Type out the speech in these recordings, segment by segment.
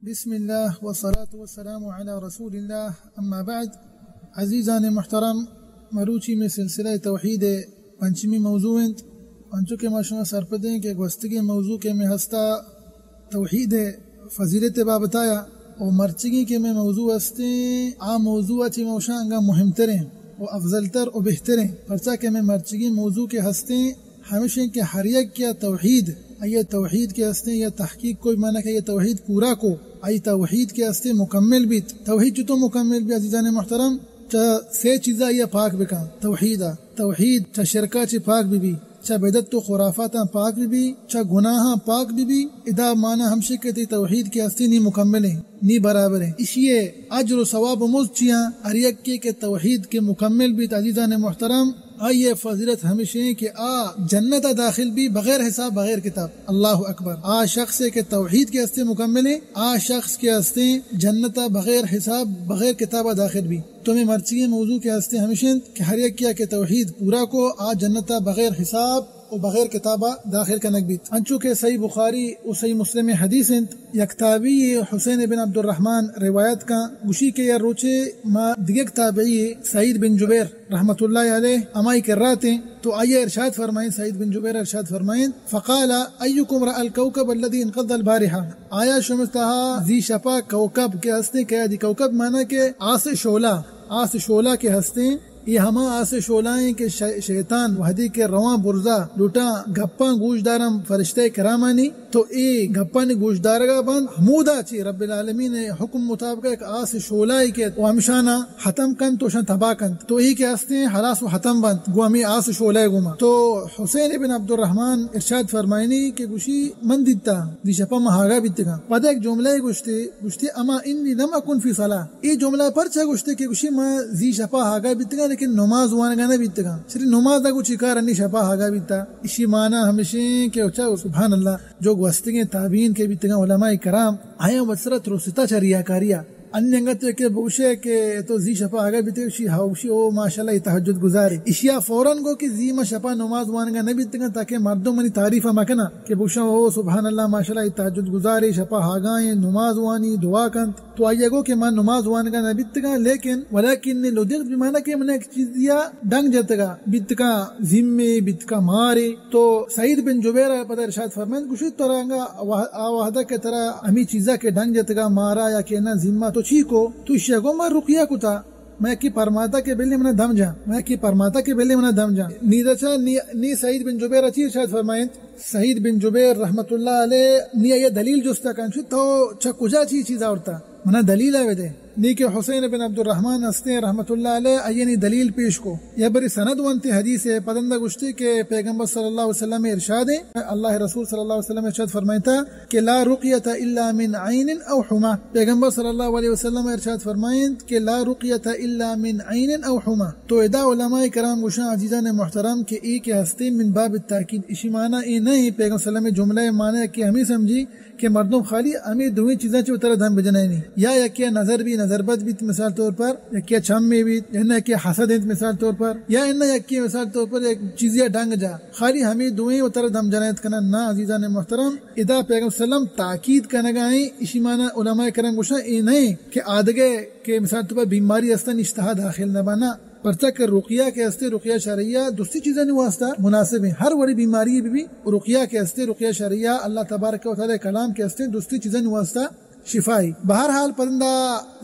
بسم اللہ والصلاة والسلام علی رسول اللہ، اما بعد۔ عزیزان محترم، مروچی میں سلسلہ توحید پنچمی موضوع انت۔ انچو کہ ما شما سرپدیں کہ گوستگیں موضوع کہ میں ہستا توحید فضیلت بابت آیا، و مرچگیں کہ میں موضوع ہستیں، آ موضوع چی موشاں انگا مہمتریں و افضل تر و بہتریں، پرچا کہ میں مرچگیں موضوع کہ ہستیں ہمشیں کہ ہر یک یا توحید، آئی توحید کہ ہستیں یا تحقیق کوئی معنی کہ یہ توحید پورا کو، آئی توحید کہ ہستیں مکمل بیت۔ توحید چطور مکمل بیت عزیزان محترم؟ چہ سے چیزا یہ پاک بکن توحیدا۔ توحید چہ شرکا چی پاک بی بی، چہ بدعت و خرافاتاں پاک بی بی، چہ گناہاں پاک بی بی۔ ادا معنی ہمشی کہ تی توحید کہ ہستیں نی مکملیں، نی برابریں۔ اشی اجر و ثواب و مزد چیاں؟ ہر یکے کہ توحید کہ مکمل بیت عزیزان محترم، آئی فضیلت ہمشیں کہ آ جنت داخل بی بغیر حساب، بغیر کتاب۔ اللہ اکبر۔ آ شخص کہ توحید کہ ہستیں مکملیں، آ شخص کہ ہستیں جنت بغیر حساب، بغیر کتاب داخل بی۔ تو میں مرچی موضوع کہ ہستیں ہمشیں کہ ہر یک کیا کہ توحید پورا کو، آ جنت بغیر حساب و بغیر کتابا داخل کنگ بیت۔ انچو کہ صحیح بخاری و صحیح مسلم حدیث انت، یک تابعی حسین بن عبدالرحمن روایت کا، گوشی کہ یا روچے ما دگہ تابعی سعید بن جبیر رحمت اللہ علیہ ہمائی کراتیں، تو آئی ارشاد فرمائیں، سعید بن جبیر ارشاد فرمائیں، فقال: ایکم رأى الكوكب الذي انقض البارحة؟ آیا شما تہا زی شپا کوکب کہ ہستیں، کہ دی کوکب معنی کہ آس شعلہ، آس شعلہ کہ ہستیں، یہ ہما آس شعلہ ہیں کہ شی-، شیطان وہدی کہ رواں برزا لوٹاں گپاں گوش دارم فرشتہ کرامانی، تو اے گپانی گوش دارگا بند، ہمودا چی رب العالمین حکم مطابق ایک آس شعلہ ہی کہ و ہمشانا ختم کنت و شان تباہ کنت، تو اے کہ ہستیں ہلاس و ختم بنت گو ہمیں آس شعلہ گوما۔ تو حسین ابن عبدالرحمن ارشاد فرمائنی کہ گوشی من دیتا دی شپا ما ہاگا بیتگاں۔ پدا ایک جملہ گوشتے، گوشتے: اما انی لم اکن فی صلاة۔ اے جملہ پرچا گوشتے کہ گوشی ما زی شپا ہاگا بیتگاں لیکن نماز وانگا نہ بیتگاں۔ شری نماز دا گو چی کار انی شپا ہاگا بیتا؟ اشی معنی ہمشیں کہ اچھا سبحان اللہ، جو گوستگیں تابعین کہ بیتگاں علماء کرام، آیاں وت سرا ترستا چہ ریاکاریا۔ انی انگت کہ بگوشے کہ تو زی شپا آگا بیتے، اشی ہا، اشی او ماشاءاللہ ای تہجد گزارے۔ اشیا فوراً گو کہ زی ما شپا نماز وانگا نہ بیتگاں تاکہ مردم منی تعریف مکناں کہ بگوشاں او سبحان اللہ ماشاءاللہ ای تہجد گزارے، شپا آگاہیں، نماز وانی، دعا کنت۔ تو آئی گو کہ ما نماز وانگا نہ بیتگاں، لیکن ولکن لدغت بمعنی کہ من یک چیزیا ڈنگ جتگا، بیتکا زیمے، بیتکا مارے۔ تو سعید بن جبیر ء پدا ارشاد فرمائنت، گوشیت، ترا انگا وح-، آ وہدا کہ ترا ہمی چیزا کہ ڈنگ جتگا مارا یا کہ نہ زیما تو چی کو؟ تو اشیا گو ما رقیہ کتا، ما یکی پرماتا کہ بلے منا دم جا، ما یکی پرماتا کہ بلے منا دم جا۔ نی دا چا نی، نی سعید بن جبیر ء چی ارشاد فرمائنت؟ سعید بن جبیر رحمت اللہ علیہ نی آئی دلیل جستا کن، چو تو چا کجا چی چیز آورتا؟ منا دلیل آ بدے۔ نی کہ حسین بن عبدالرحمن ہستیں رحمت اللہ علیہ، آئی نی دلیل پیش کو۔ یا بری سند ونتی حدیث ہے، پدندا گوشتی کہ پیغمبر صلی اللہ علیہ وسلم ارشاد ہے، اللہ رسول صلی اللہ علیہ وسلم ارشاد فرمائتا کہ لا رقیۃ الا من عین او حمى۔ پیغمبر صلی اللہ علیہ وسلم ارشاد فرمائنت کہ لا رقیۃ الا من عین او حمى۔ تو ادا علماء کرام گوشاں عزیزان محترم کہ اے کہ ہستے من باب التاکید، اشی معنی اے نہیں، پیغمبر صلی اللہ علیہ وسلم جملہ معنی کہ ہمیں سمجھی کہ مردم خالی ہمیں دوئیں چیزاں چہ وترا دم بجنائینی، یا یکے نظر بی، نظر بد بیت مثال طور پر، یکے چم میں بیت، یا نہ کہ حسد انت مثال طور پر، یا نہ یکے مثال طور پر یک چیزی ڈنگ جا، خالی ہمیں دوئیں وترا دم جنائت کنن۔ نہ عزیزان محترم، ادا پیغمبر صلی اللہ علیہ وسلم تاکید کنگائیں، اشی معنی علماء کرام گوشاں اے نہیں کہ آدگے کہ مثال طور پر بیماری استن اشتہا داخل نہ بنا۔ پرچا کہ رقیہ کہ ہستے، رقیہ شرعیہ درستی چیزانی واسطہ مناسب ہیں۔ ہر وڑی بیماری بی بی، رقیہ کہ ہستے، رقیہ شرعیہ اللہ تبارک و تعالی کلام کہ ہستے، درستی چیزانی واسطہ شفائی۔ بہرحال پرندا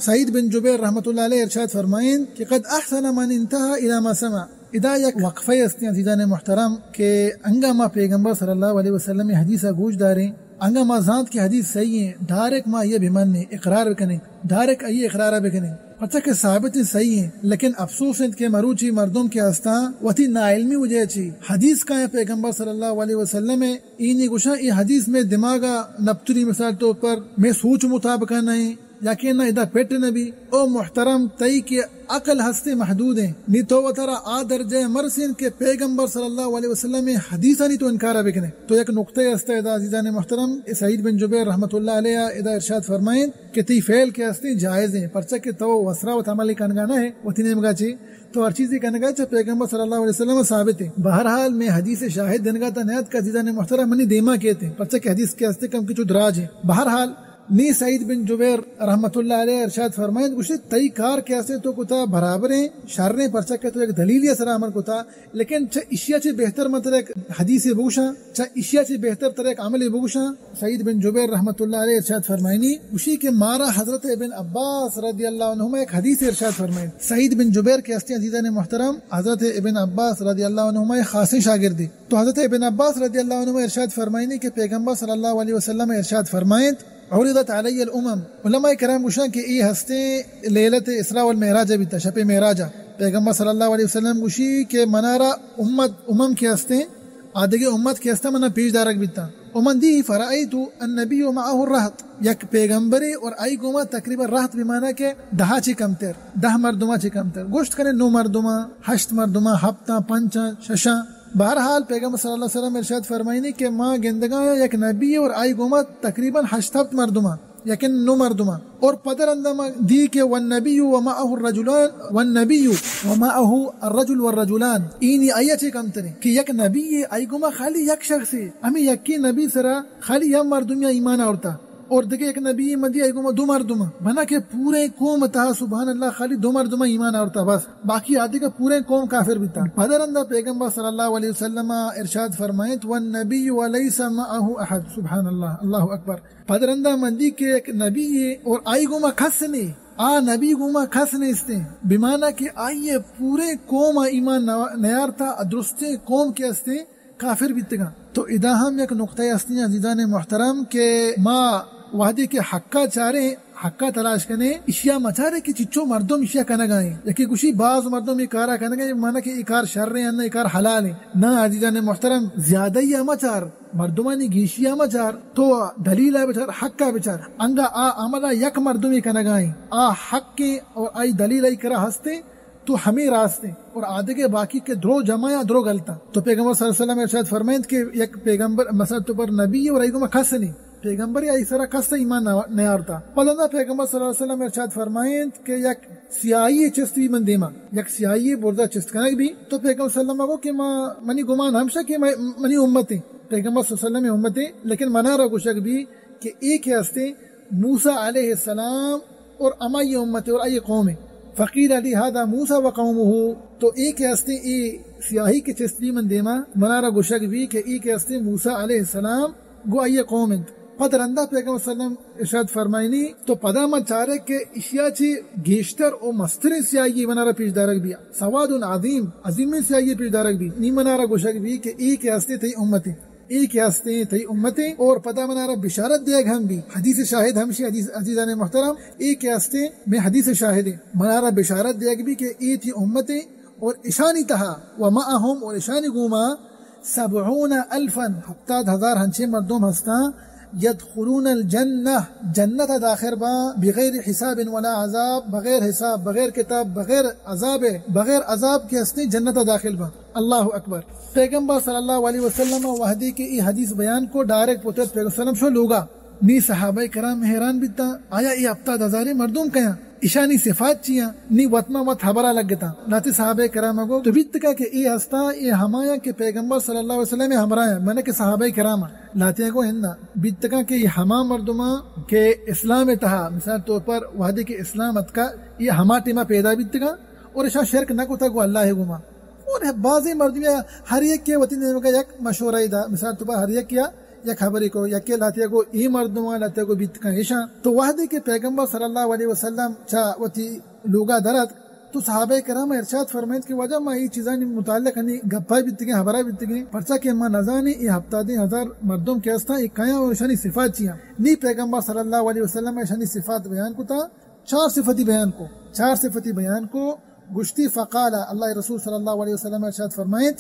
سعید بن جبیر رحمت اللہ علیہ ارشاد فرمائیں کہ قد احسن من انتهى الى ما سمع۔ ادا یک وقفہ ہستے عزیزان محترم کہ انگا ما پیغمبر صلی اللہ علیہ وسلم حدیث گوش داریں، انگا ما زانت کہ حدیث صحیح ہیں، ڈائریکٹ ما یہ بمنیں، اقرار بکنیں، ڈائریکٹ آئی اقرارہ بکنیں۔ پرچا کہ ثابت ہیں، صحیح ہیں، لیکن افسوس انت کہ مروچی مردم کہ ہستاں وتی ناعلمی وجہ چی حدیث کائیں پیغمبر صلی اللہ علیہ وسلم ہے، اینی گوشاں اے حدیث میں دماغا نپتری مثال طور پر میں سوچ مطابقہ نہیں، یا کہ نہ ادا پٹ نبی۔ او محترم، تئی کہ عقل ہستے محدود ہیں، نی تو وترا آ درجہ مرسین کہ پیغمبر صلی اللہ علیہ وسلم حدیثانی تو انکارہ بکنے۔ تو یک نقطہ ہستا ادا عزیزان محترم، سعید بن جبیر رحمت اللہ علیہ ادا ارشاد فرمائیں، کہ تئی فعل کہ ہستیں جائز ہیں، پرچا کہ تو وسرا وت عمل کنگا نہ ہے، وتی نیمگا چی تو ہر چیزی کنگا چہ پیغمبر صلی اللہ علیہ وسلم ثابت ہیں۔ بہرحال میں حدیث شاہد دنگا تا نیت کا عزیزان محترم منی دیما کہتے ہیں، پرچا کہ حدیث کہ ہستے کم کچھ دراج ہیں۔ بہرحال نی سعید بن جبیر رحمت اللہ علیہ ارشاد فرمائیت، گوشی، تئی کار کہ استے تو کتا برابریں، شریں، پرچا کہ تو یک دلیلی سرا عمل کتا، لیکن چہ اشیا چہ بہتر من ترا یک حدیثے بگوشاں، چہ اشیا چہ بہتر ترا یک عملے بگوشاں۔ سعید بن جبیر رحمت اللہ علیہ ارشاد فرمائنی، گوشی کہ مارا حضرت ابن عباس رضی اللہ عنہما یک حدیث ارشاد فرمائیت۔ سعید بن جبیر کہ استے عزیزان محترم، حضرت ابن عباس رضی اللہ عنہما یک خاصیں شاگردے۔ تو حضرت ابن عباس رضی اللہ عنہما ارشاد فرمائنی کہ پیغمبر صلی اللہ علیہ وسلم ارشاد فرمائیت، عرضت علی الامم۔ علماء کرام گوشاں کہ اے ہستیں لیلت اسراء والمعراج بیتا، شپ معراج۔ پیغمبر صلی اللہ علیہ وسلم گوشی کہ منارا امت، امم کہ ہستیں، آدگہ امت کہ ہستاں، منا پیش دارگ بیتاں۔ ومن دی فرأیت النبی و معه الرهط، یک پیغمبرے اور آئی گوما تقریباً رہط بمانا کہ دہا چہ کمتر، دہ مردماں چہ کمتر، گوشت کنے نو مردماں، ہشت مردماں، ہپتاں، پنچاں، ششاں۔ بہرحال پیغمبر صلی اللہ علیہ وسلم ارشاد فرمائنی کہ ما گندگاں یک نبی اور آئی گوما تقریباً ہشت ہپت مردماں، یقین نو مردماں۔ اور پدر اندا ما دی کہ والنبی و معه الرجلان، والنبی و معه الرجل والرجلان، اینی آئی چہ کمتریں کہ یک نبی، آئی گوما خالی یک شخصے، ہمیں یکی نبی سرا خالی یک مردمی ایمان آورتا۔ اور دگہ یک نبی مدی آئی گوما دو مردم، بنا کہ پورے قوم تہا سبحان اللہ خالی دو مردم ایمان آورتا بس، باقی آدگہ پورے قوم کافر بیتا۔ پدر اندا پیغمبر صلی اللہ علیہ وسلم ارشاد فرمائیت، والنبی ولیس معه احد۔ سبحان اللہ، اللہ اکبر۔ پدر اندا من دی کہ یک نبی اور آئی گوما کس نے، آ نبی گوما کس نیستیں، بمانا کہ آئی پورے قوم ایمان نہ-، نیارتا، درستیں قوم کہ ہستیں کافر بیتگاں۔ تو ادا ہم یک نقطہ ہستیں عزیزان محترم کہ ما وہدے کہ حقا چاریں، حقا تلاش کنیں، اشیا مچارے کہ چچو مردم اشیا کنگائیں۔ یکی گوشی باز مردم یہ کارا کنگائیں، مانا کہ یہ کار شر ہیں، نہ یہ کار حلال ہیں۔ نہ عزیزان محترم، زیادہ ہی مچار، مردمانی گیشی مچار، تو دلیل بچار، حقا بچار۔ انگا آ عملا یک مردمی کنگائیں، آ حق ہیں اور آئی دلیل آئی کرا ہستیں، تو ہمیں راست ہیں اور آدگہ باقی کہ درو جمع یا درو غلط ہیں۔ تو پیغمبر صلی اللہ علیہ وسلم ارشاد فرمائیت کہ یک پیغمبر، مثلا تو پر نبی اور ایگو میں کس نہیں، پیغمبر یا اس طرح کس ایمان نہ-، نیارتا۔ پدا پیغمبر صلی اللہ علیہ وسلم ارشاد فرمائیت کہ یک سیاہی چست بھی من دیما، یک سیاہی بردا چست کنگ بھی۔ تو پیغمبر صلی اللہ علیہ وسلم کو کہ ما، منی گمان ہمشہ کہ میں، منی امت ہیں، پیغمبر صلی اللہ علیہ وسلم امت ہیں، لیکن منارا گوشگ بھی کہ ایک ہستے موسیٰ علیہ السلام اور ہمائی امت اور آئی قوم ہے۔ فقیل علی هذا موسیٰ و قومه، تو اے کہ ہستے اے سیاہی کہ چست بھی من دیما، منارا گوشگ بھی کہ اے کہ ہستے موسیٰ علیہ السلام گو آئی قوم انت۔ پد رندا پیغمبر صلی اللہ علیہ وسلم ارشاد فرمائنی، تو پدا من چارے کہ اشیا چی گیشتر و مستریں سیاہی منارا پیش دارگ بیا۔ سواد عظیم، عظیمیں سیاہی پیش دارگ بی۔ نی منارا گوشگ بی کہ اے کہ ہستے تئی امت انت۔ اے کہ ہستیں تئی امتیں اور پدا منارا بشارت دیگ ہم بی۔ حدیث شاہد ہمشی، حدیث عزیزان محترم، اے کہ ہستیں میں حدیث شاہد ہیں۔ منارا بشارت دیگ بی کہ اے تئی امتیں اور اشانی تہا و معهم اور اشانی گوما سبعون الفا، ہپتاد ہزار ہنچیں مردم ہستاں، یدخلون الجنہ، جنت داخل با، بغیر حساب ولا عذاب، بغیر حساب، بغیر کتاب، بغیر عذاب، بغیر عذاب کہ ہستیں جنت داخل با۔ اللہ اکبر۔ پیغمبر صلی اللہ علیہ وسلم وہدے کہ اے حدیث بیان کو، ڈائریکٹ پتر پیغمبر صلی اللہ علیہ وسلم شو لوگا۔ نی صحابہ کرام حیران بیتا، آیا اے ہپتاد ہزاریں مردم کیاں؟ اشانی صفات چیاں؟ نی وت ما وت حبرا لگتا۔ لاتے صحابہ کرام گو تو بیتکا کہ اے ہستا، اے ہمایاں کہ پیغمبر صلی اللہ علیہ وسلم ہمراہ ہیں، من کہ صحابہ کرام۔ لاتے گو ہندا بیتکا کہ اے ہما مردماں کہ اسلام تہا، مثال طور پر وہدے کہ اسلام اتکا، اے ہما ٹیما پیدا بیتگاں اور اشاں شرک نہ کتگ گوں اللہ ء گوما۔ اور بازیں مردم یا ہر یک کہ وتی نیمگا یک مشورہ دا، مثال تو ہر یک یا یک خبرے کو، یک کہ لاتی کو اے مردم، لاتی کو بیت کن ایشاں۔ تو وہدے کہ پیغمبر صلی اللہ علیہ وسلم چا وتی لوگا درت، تو صحابہ کرام ارشاد فرمائیت کہ واجہ ما اے چیزانی متعلق ہنی گپا بیتگیں، خبرا بیتگیں، پرچا کہ ما نزانی اے ہپتادیں ہزار مردم کہ ہستاں، اے کیاں و اشانی صفات چیاں۔ نی پیغمبر صلی اللہ علیہ وسلم اشانی صفات بیان کتا۔ چار صفتی بیان کو، چار صفتی بیان کو۔ گشتی فقال، اللہ رسول صلی اللہ علیہ وسلم ارشاد فرمائیت،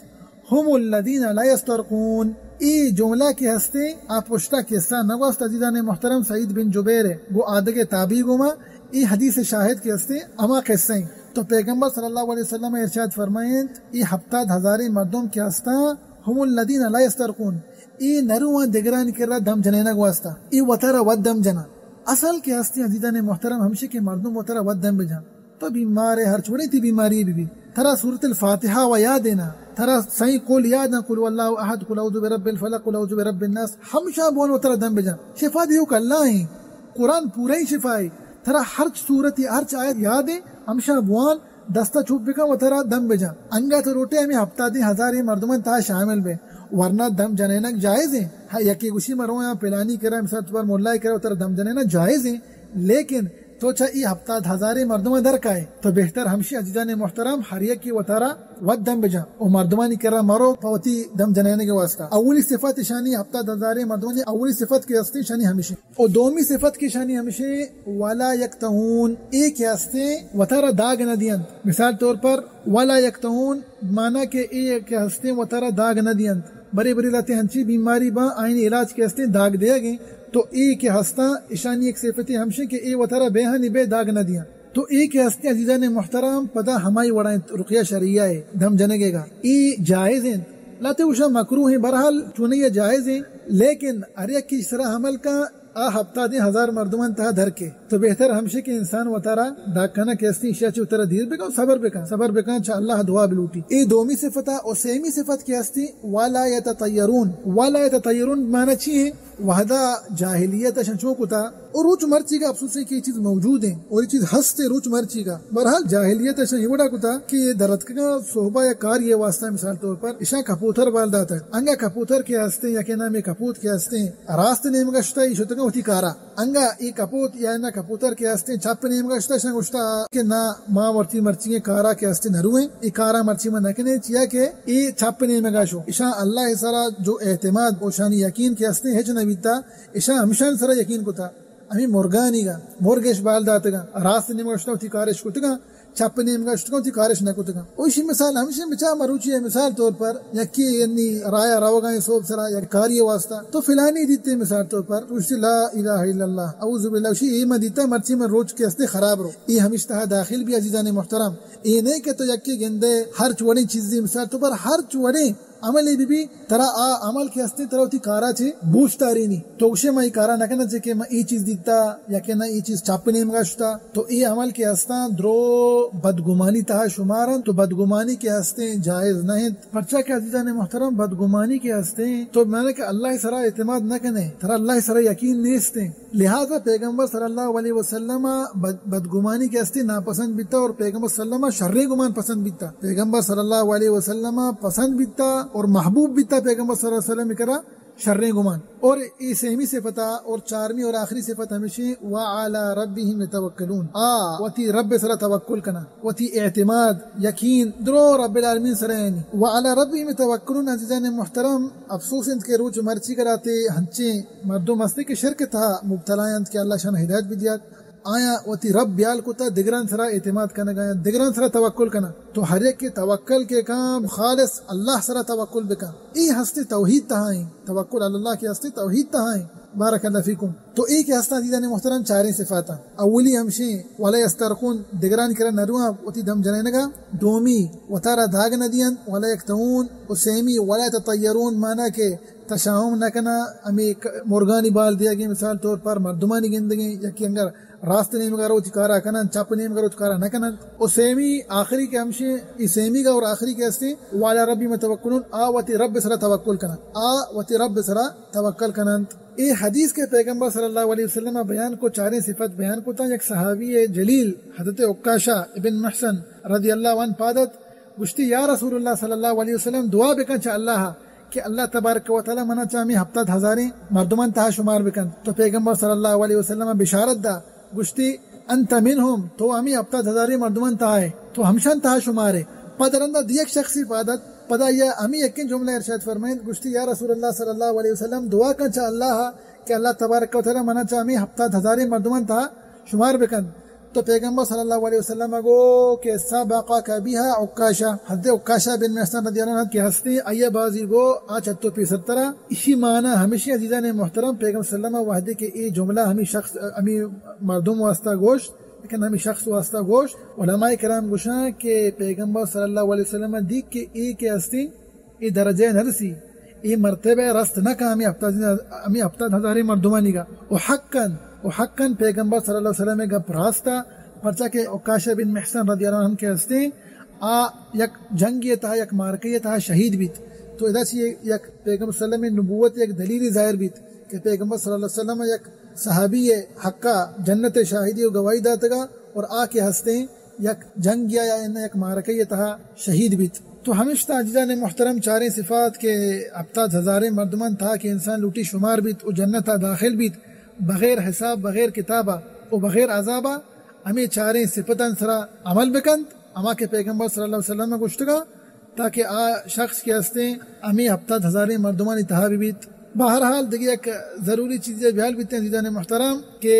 هم الذين لا يسترقون۔ اے جملہ کہ ہستے، آ پشتا قصہ نہ گوست عزیزان محترم، سعید بن جبیر ہے، گو آدگے تابعی گوما، اے حدیث شاہد کہ ہستے، ہما قصہ ہیں۔ تو پیغمبر صلی اللہ علیہ وسلم ارشاد فرمائیت، اے ہپتاد ہزاریں مردم کہ ہستا، هم الذين لا يسترقون، اے نرواں دگرانی کرا دم جنینگ واسطہ، اے وتارا وت دم جناں۔ اصل کہ ہستے عزیزان محترم ہمشی کہ مردم وتارا وت دم بجاں۔ تو بیمار ہے، ہر چوڑیں تی بیماری بی بی، ترا سورۃ الفاتحہ و یاد ہے نا، ترا سائیں قول یاد نا، قل هو الله احد، قل اعوذ برب الفلق، قل اعوذ برب الناس، ہمشاں بوان وتارا دم بجاں۔ شفا دیوک اللہ ہیں۔ قرآن پورا ہی شفا ہے۔ ترا ہرچ سورتی، ہرچ آیت یاد ہے، ہمشاں بوان، دستا چوپ بکن و ترا دم بجن۔ انگا تو لوٹے ہمیں ہپتادیں ہزاریں مردمان تہا شامل بے، ورنہ دم جنینگ جائز ہیں۔ ہاں، یکی گوشی مرو یا پلانی کرا، مثال طور پر ملای کرا، ترا دم جنینا جائز ہیں، لیکن تو چا ای ہپتاد ہزاریں مردمان در کائے، تو بہتر ہمشی عزیزان محترم ہر یکی وتارا وت دم بجن و مردمانی کرا مرو پہ وتی دم جنینگ واسطہ۔ اولی صفت اشانی ہپتاد ہزاریں مردمانی اولی صفت کہ ہستی اشانی ہمشی۔ و دومی صفت کہ اشانی ہمشی ولا یکتوون، اے کہ ہستے وتارا داگ نہ دینت۔ مثال طور پر ولا یکتوون معنی کہ اے کہ ہستے وتارا داگ نہ دینت۔ برے برے لہتے ہنچی بیماری با آئین علاج کہ ہستے داگ دیگیں، تو اے کہ ہستاں اشانی ایک صفت ہمشی کہ اے وتارا بے ہنی بے داگ نہ دینت۔ تو اے کہ ہستے عزیزان محترم پدا ہمائی وڑا انت رقیہ شرعیہ ہے دم جنگے گا۔ اے جائز انت۔ لہتے اوشا مکروہ ہیں، بہرحال چونی جائز ہیں، لیکن ہر یک کی سرا عمل کا آ ہپتادیں ہزار مردمان تہا در کے، تو بہتر ہمشی کہ انسان وتارا داگ کنگ کہ ہستی، اشیا چہ وتارا دیر بکن، صبر بکن، صبر بکن، چہ اللہ دعا بلوٹی۔ اے دومی صفتا۔ و سیمی صفت کہ ہستی، ولا یتطیرون۔ ولا یتطیرون معنی چی ہے؟ وہدا جاہلیت اشاں چون کتا، اور روچ مرچی کا افسوس ہے کہ یہ چیز موجود ہیں اور یہ چیز ہست ہے روچ مرچی کا۔ بہرحال جاہلیت اشاں یہ وڑا کتا کہ یہ درتکگا صحبہ یا کار یہ واسطہ، مثال طور پر اشاں کپوتر بال داتا۔ انگا کپوتر کہ ہستے یا کہ نام کپوت کہ ہستے، راست نیمگا شتا، یہ شتگا ہوتی کارا۔ انگا ای کپوت یا نہ کپوتر کہ ہستیں چپ نیمگا شتا، اشاں گوشتا کہ نہ، ما مرچی مرچی کارا کہ ہستیں نہ روئیں، ای کارا مرچی ما نہ کنیں، چیا کہ ای چپ نیمگا شو۔ اشاں اللہ سرا جو اعتماد و اشانی یقین کہ ہستیں ہچ نہ بیتا، اشاں ہمشان سرا یقین کتا۔ ہمیں مرگانی گا، مرگش بال داتگا، راست نیمگا شتا وتی کارش کتگا، چپ نیمگا شتگاں، وتی کارش نہ کتگاں۔ او ایشی مثال ہمشیں، بچا مروچی ہے، مثال طور پر یکی یعنی رایا روگا ہیں صوب سرا یک کاری واسطہ، تو فلانی دیتے مثال طور پر، تو گوشتی لا الہ الا اللہ، اعوذ باللہ، گوشی اے من دیتا، مرچی من روچ کہ ہستے خراب رو۔ اے ہمیش تہا داخل بی عزیزان محترم۔ اے نہیں کہ تو یکی گندے ہرچ وڑیں چیزی، مثال طور پر ہرچ وڑیں عملے بی بی، ترا آ عمل کہ ہستیں ترا وتی کارا چے بوشتارینی۔ تو گوشے ما ای کارا نہ کناں چے کہ ما ای چیز دیتا یا کہ نہ ای چیز چپ نیمگا شتا۔ تو ای عمل کہ ہستاں درو بدگمانی تہا شمارن، تو بدگمانی کہ ہستیں جائز نہ انت۔ پرچا کہ عزیزان محترم بدگمانی کہ ہستیں تو معنی کہ اللہ سرا اعتماد نہ کنے، ترا اللہ سرا یقین نیستیں۔ لہذا پیغمبر صلی اللہ علیہ وسلم بد-، بدگمانی کہ ہستی ناپسند بیتا اور پیغمبر صلی اللہ علیہ وسلم شریں گمان پسند بیتا۔ پیغمبر صلی اللہ علیہ وسلم پسند بیتا اور محبوب بیتا پیغمبر صلی اللہ علیہ وسلم کرا شریں گمان۔ اور ای سیمی صفتا اور چارمی اور آخری صفت ہمیشی، وعلی ربهم یتوکلون، آ وتی رب سرا توکل کنا، وتی اعتماد، یقین درو رب العالمین سرا یعنی۔ وعلی ربهم یتوکلون، عزیزان محترم، افسوس انت کہ روچ مرچی کراتے ہنچیں مردم ہستے کہ شرک تہا مبتلا انت کہ اللہ شان ہدایت بدیات۔ آیا وتی رب بیال کتا، دگران سرا اعتماد کنگا یا دگران سرا توکل کنا۔ تو ہر یک کہ توکل کہ کام خالص اللہ سرا توکل بکن۔ ای ہستے توحید تہا ہیں، توکل علی اللہ کہ ہستے توحید تہا ہیں۔ بارک اللہ فیکم۔ تو ای کہ ہستاں عزیزان محترم چاریں صفاتاں۔ اولی ہمشیں ولا یسترقون، دگرانی کرا نرواں وتی دم جنینگا۔ دومی وتارا داگ نہ دیاں، ولا یکتوون۔ و سیمی ولا یتطیرون، مانا کہ تشاؤم نہ کناں، ہمے ک-، مرگانی بال دیگیں، مثال طور پر مردمانی گندگیں، یکی انگر راست نیمگا رو وتی کارا کنن، چپ نیمگا رو وتی کارا نہ کنن۔ و سیمی آخری کہ ہمشی، ای سیمی گا اور آخری کہ ہستی، وعلی ربهم یتوکلون، آ وتی رب سرا توکل کنن، آ وتی رب سرا توکل کنن۔ اے حدیث کہ پیغمبر صلی اللہ علیہ وسلم بیان کو، چاریں صفت بیان کو تا، یک صحابی جلیل حضرت عکاشہ ابن محصن رضی اللہ عنہ پادت، گوشتی، یا رسول اللہ صلی اللہ علیہ وسلم، دعا بکن چہ اللہ کہ اللہ تبارک و تعالی منا چہ ہمیں ہپتاد ہزاریں مردمان تہا شمار بکن۔ تو پیغمبر صلی اللہ علیہ وسلم بشارت دا، گوشتی، انت منهم، تو ہمیں ہپتاد ہزاریں مردمان تہا ہے، تو ہمشان تہا شمار ہے۔ پد رندا دیگ شخصی پادت، پدا یا ہمیں یکیں جملہ ارشاد فرمائیت، گوشتی، یا رسول اللہ صلی اللہ علیہ وسلم، دعا کن چہ اللہ کہ اللہ تبارک و تعالی منا چہ ہمیں ہپتاد ہزاریں مردمان تہا شمار بکن۔ تو پیغمبر صلی اللہ علیہ وسلم گو کہ سبقک بها عکاشہ، حضرت عکاشہ بن محصن رضی اللہ عنہ کہ ہستی، آیا بازی گو آ چہ تو پیسرترا۔ اشی معنی ہمیشی عزیزان محترم، پیغمبر صلی اللہ علیہ وسلم وہدے کہ اے جملہ ہمیں شخص، ہمیں مردم واسطہ گوشت، لیکن ہمیں شخص واسطہ گوشت۔ علماء کرام گوشاں کہ پیغمبر صلی اللہ علیہ وسلم دیکھ کہ اے کہ ہستی اے درجہ نہ رسی، اے مرتبہ رست نہ کن ہمیں ہپتاد، ہمیں ہپتاد ہزاریں مردمانی گا۔ و حقاً، و حقاً پیغمبر صلی اللہ علیہ وسلم گپ راستا، پرچا کہ عکاشہ بن محصن رضی اللہ عنہ کہ ہستیں، آ یک جنگی تہا، یک معرکہ تہا شہید بیت۔ تو ادا چی یک پیغمبر صلی اللہ علیہ وسلم نبوت یک دلیل ظاہر بیت کہ پیغمبر صلی اللہ علیہ وسلم یک صحابی حقا جنت شاہدی و گواہی داتگا، اور آ کہ ہستیں یک جنگ یا، یا یک معرکہ تہا شہید بیت۔ تو ہمشتا عزیزان محترم، چاریں صفات کہ ہپتاد ہزاریں مردمان تہا کہ انسان لوٹی شمار بیت و جنتا داخل بیت بغیر حساب، بغیر کتابا و بغیر عذابا، ہمیں چاریں صفتان سرا عمل بکنت، ہما کہ پیغمبر صلی اللہ علیہ وسلم گوشتگا، تاکہ آ شخص کہ ہستیں ہمیں ہپتاد ہزاریں مردمانی تہا بہ بیت۔ بہرحال دگہ یک ضروری چیزے بیال بیتیں عزیزان محترم، کہ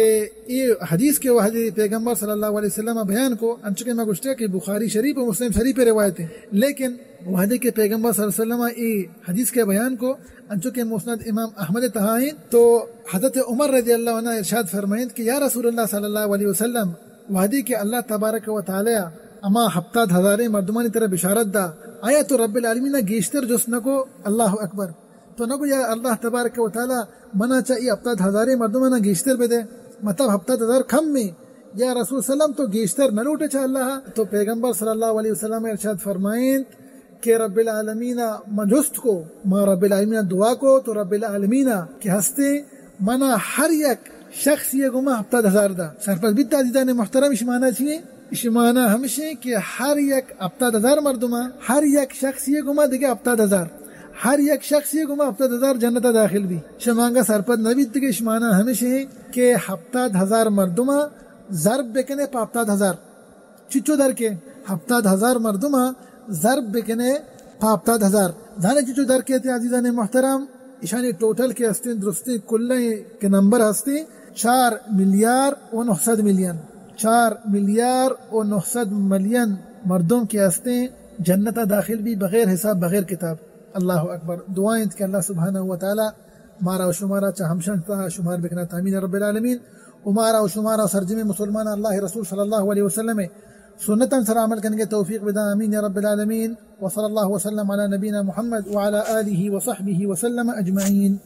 اے حدیث کہ وہدے پیغمبر صلی اللہ علیہ وسلم بیان کو، انچو کہ ما گوشتہ کہ بخاری شریف و مسلم شریف روایت ہے، لیکن وہدے کہ پیغمبر صلی اللہ علیہ وسلم اے حدیث کہ بیان کو، انچو کہ مسند امام احمد تہا ہیں، تو حضرت عمر رضی اللہ عنہ ارشاد فرمائیں کہ یا رسول اللہ صلی اللہ علیہ وسلم، وہدے کہ اللہ تبارک و تعالی اما ہپتاد ہزاریں مردمانی طرف بشارت دا، آیا تو رب العالمین گیشتر جست نکو؟ اللہ اکبر۔ تو نگو یا اللہ تبارک و تعالی، منا چا ای ہپتاد ہزاریں مردمانا گیشتر بدے، مطلب ہپتاد ہزار کم میں، یا رسول سلم تو گیشتر نہ لوٹے چا اللہ؟ تو پیغمبر صلی اللہ علیہ وسلم ارشاد فرمائیں کہ رب العالمین ما جست کو، ما رب العالمین دعا کو، تو رب العالمین کہ ہستے منا ہر یک شخص یہ گما ہپتاد ہزار دا۔ سرپد بیت عزیزان محترم، اش معنی چیئے؟ اش معنی ہمشیں کہ ہر یک ہپتاد ہزار مردمہ، ہر یک شخص یہ گما دگہ ہپتاد ہزار، ہر یک شخص یہ گما ہپتاد ہزار جنت داخل بی۔ شمانگا سرپد نبیت کہ اش معنی ہمشیں کہ ہپتاد ہزار مردمہ ضرب بکنے پہ ہپتاد ہزار۔ چچو در کے؟ ہپتاد ہزار مردم ضرب بکنے پہ ہپتاد ہزار۔ زانے چچو در کے تے عزیزان محترم؟ اشانی ٹوٹل کے ہستیں درستیں کلیں کے نمبر ہستیں چار ملیار و نو سد ملین۔ چار ملیار و نو سد ملین مردم کے ہستیں جنت داخل بی بغیر حساب، بغیر کتاب۔ اللہ اکبر۔ دعا انت کہ اللہ سبحانہ و تعالی مارا و شمارا چہ ہمشان تہا شمار بکنات۔ آمین رب العالمین۔ و مارا و شمارا سرجمیں مسلمان اللہ رسول صلی اللہ علیہ وسلم سنتاں سر عمل کنگے توفیق بدا۔ آمین یا رب العالمین۔ وصلی اللہ وسلم علی نبینا محمد وعلی آلہ وصحبہ وسلم اجمعین۔